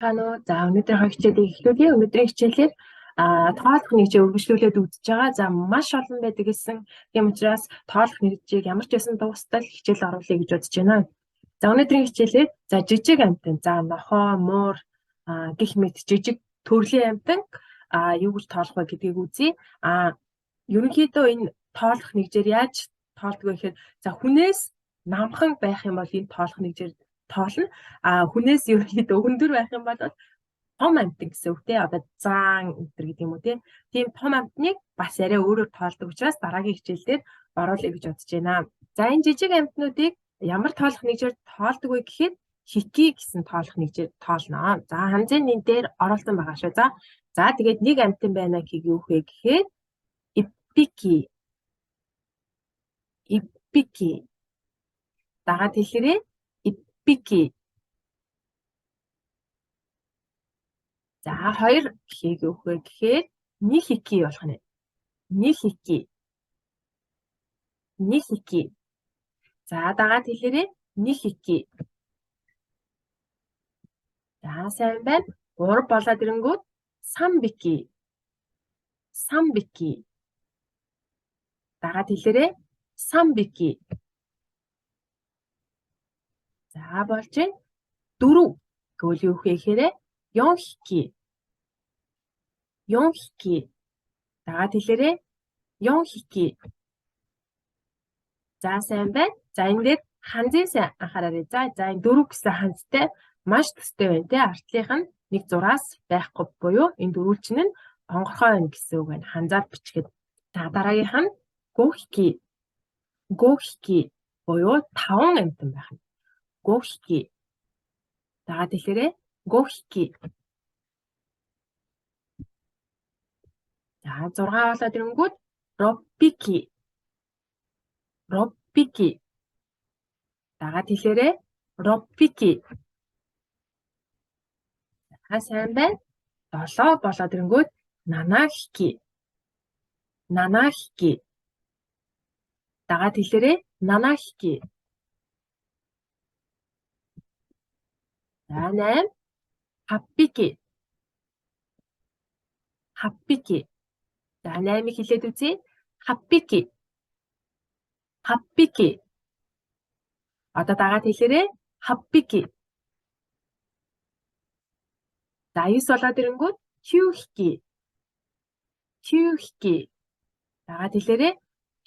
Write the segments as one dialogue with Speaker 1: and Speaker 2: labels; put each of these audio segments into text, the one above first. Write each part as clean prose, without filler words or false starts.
Speaker 1: Уу? За, өнөөдрийнхөө хичээлийг эхлүүлье. Өнөөдрийн хичээлээр тоолох нэгжээ үргэлжлүүлээд үзэж байгаа. За, маш олон байдаг гэсэн. Тийм учраас тоолох нэгжийг ямар ч байсан дуустал хичээл оруулъя гэж бодож байна. За, өнөөдрийн хичээлээр за жижиг амьтан, за нохой, муур гэх мэт жижиг төрлийн амьтан юу гэж тоолох вэ гэдгийг үзье. Ерөнхийдөө энэ тоолох нэгжээр яаж тоолдог вэ гэхээр за хүнээс намхан байх юм бол энэ тоолох нэгжээр тоолно. Хүнээс ерөнхийдөө өндөр байх юм бол том амьтан гэсэн үг те. Одоо заан энэ гэдэг юм уу те. Тийм том амьтныг бас арай өөрөөр тоолдог учраас дараагийн хичээлээр оруулъя гэж бодож байна. За, энэ жижиг амьтнуудыг ямар тоолох нэгжээр тоолдог вэ гэхэд хики гэсэн тоолох нэгжээр тоолно. За, ханзын нэн дээр оруулсан байгаа шүү. За, тэгээд нэг амьтан байна гэхийг юу вэ гэхэд иппики. Иппики. Дагаад хэлээрээ иппики. За, хоёр гэхийг юу вэ гэхээр нихики болох нь. Нихики. Нихики. За, дагаад хэлээрээ нихики. За, сайн байна. Гурав болоод ирэнгүүт самбики. Самбики. Дагаад хэлээрээ самбики. За, болж байна. Дөрөв гэвэл юу вэ гэхээр ёнхики. Ёнхики. Дагаад хэлээрээ ёнхики. За, сайн байна. За, энэ дээр ханзын сайн анхаараарай. За, энэ дөрөв гэсэн ханзтай маш төстэй байна те. Артлынх нь нэг зураас байхгүй буюу энэ дөрвөлжин нь онгорхой байна гэсэн үг байна. Ханзаар бичгээд. За, дараагийнх нь гохики. Гохики буюу таван амьтан байх нь. Гохики. Дагаад хэлээрээ гохики. За, 6 болоод ирэнгүүт роппики. Роппики. Дагаад хэлээрээ роппики. За, сайн байна. 7 болоод ирэнгүүт нанахики. Нанахики. Дагаад хэлээрээ нанахики. За, 8 хаппики. Хаппики. За, 8-ыг хэлээд үзье. Хаппики. Хаппики. Одоо дагаад хэлээрээ хаппики. За, 9 болоод ирэнгүүт кюхики. Кюхики. Дагаад хэлээрээ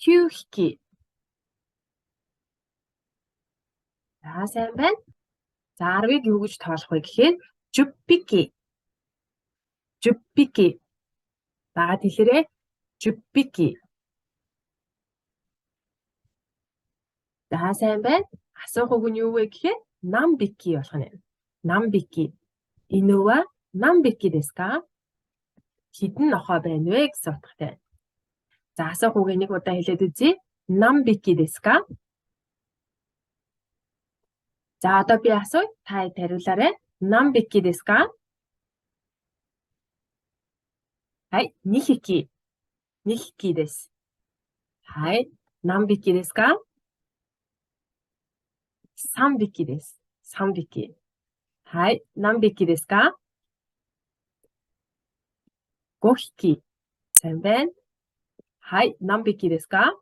Speaker 1: кюхики. За, сайн байна. За, 10-ыг юу гэж тоолох вэ гэхээр жуппики. Жуппики. Дагаад хэлээрээ жуппики. За, сайн байна. Асуух үг нь юу вэ гэхээр намбики болох нь. Намбики. Инува намбики дэс ка? Хэдэн нохой байна вэ гэсэн утгатай. За, асуух үгийг нэг удаа хэлээд үзье. Намбики дэс ка? За, одоо би асууя. Та хариулаарай. Намбики дэс ка? はい、2匹。2匹です。はい。何匹ですか？ 3匹です。3匹。はい。何匹ですか？ 5匹。Сайн байна. はい。何匹ですか？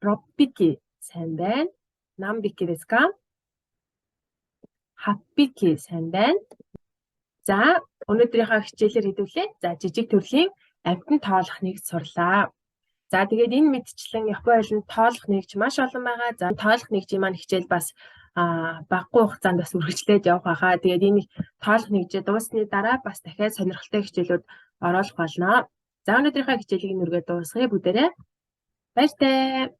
Speaker 1: 6匹。Сайн байна. 何匹ですか？ 8匹. Сайн байна. За, өнөөдрийнхөө хичээлээр хэдүүлээ. За, жижиг төрлийн амьтан тоолох нэгж сурлаа. За, тэгээд энэ мэдчлэн Япон хэлэнд тоолох нэгж маш олон байгаа. За, тоолох нэгжийн маань хичээл бас багагүй хугацаанд бас үргэлжлээд явах байхаа. Тэгээд энэ тоолох нэгжээ дууссаны дараа бас дахиад сонирхолтой хичээлүүд оруулах болно. За, өнөөдрийнхөө хичээлийг нүргээ дуусгая бүгдээрээ. Баяртай.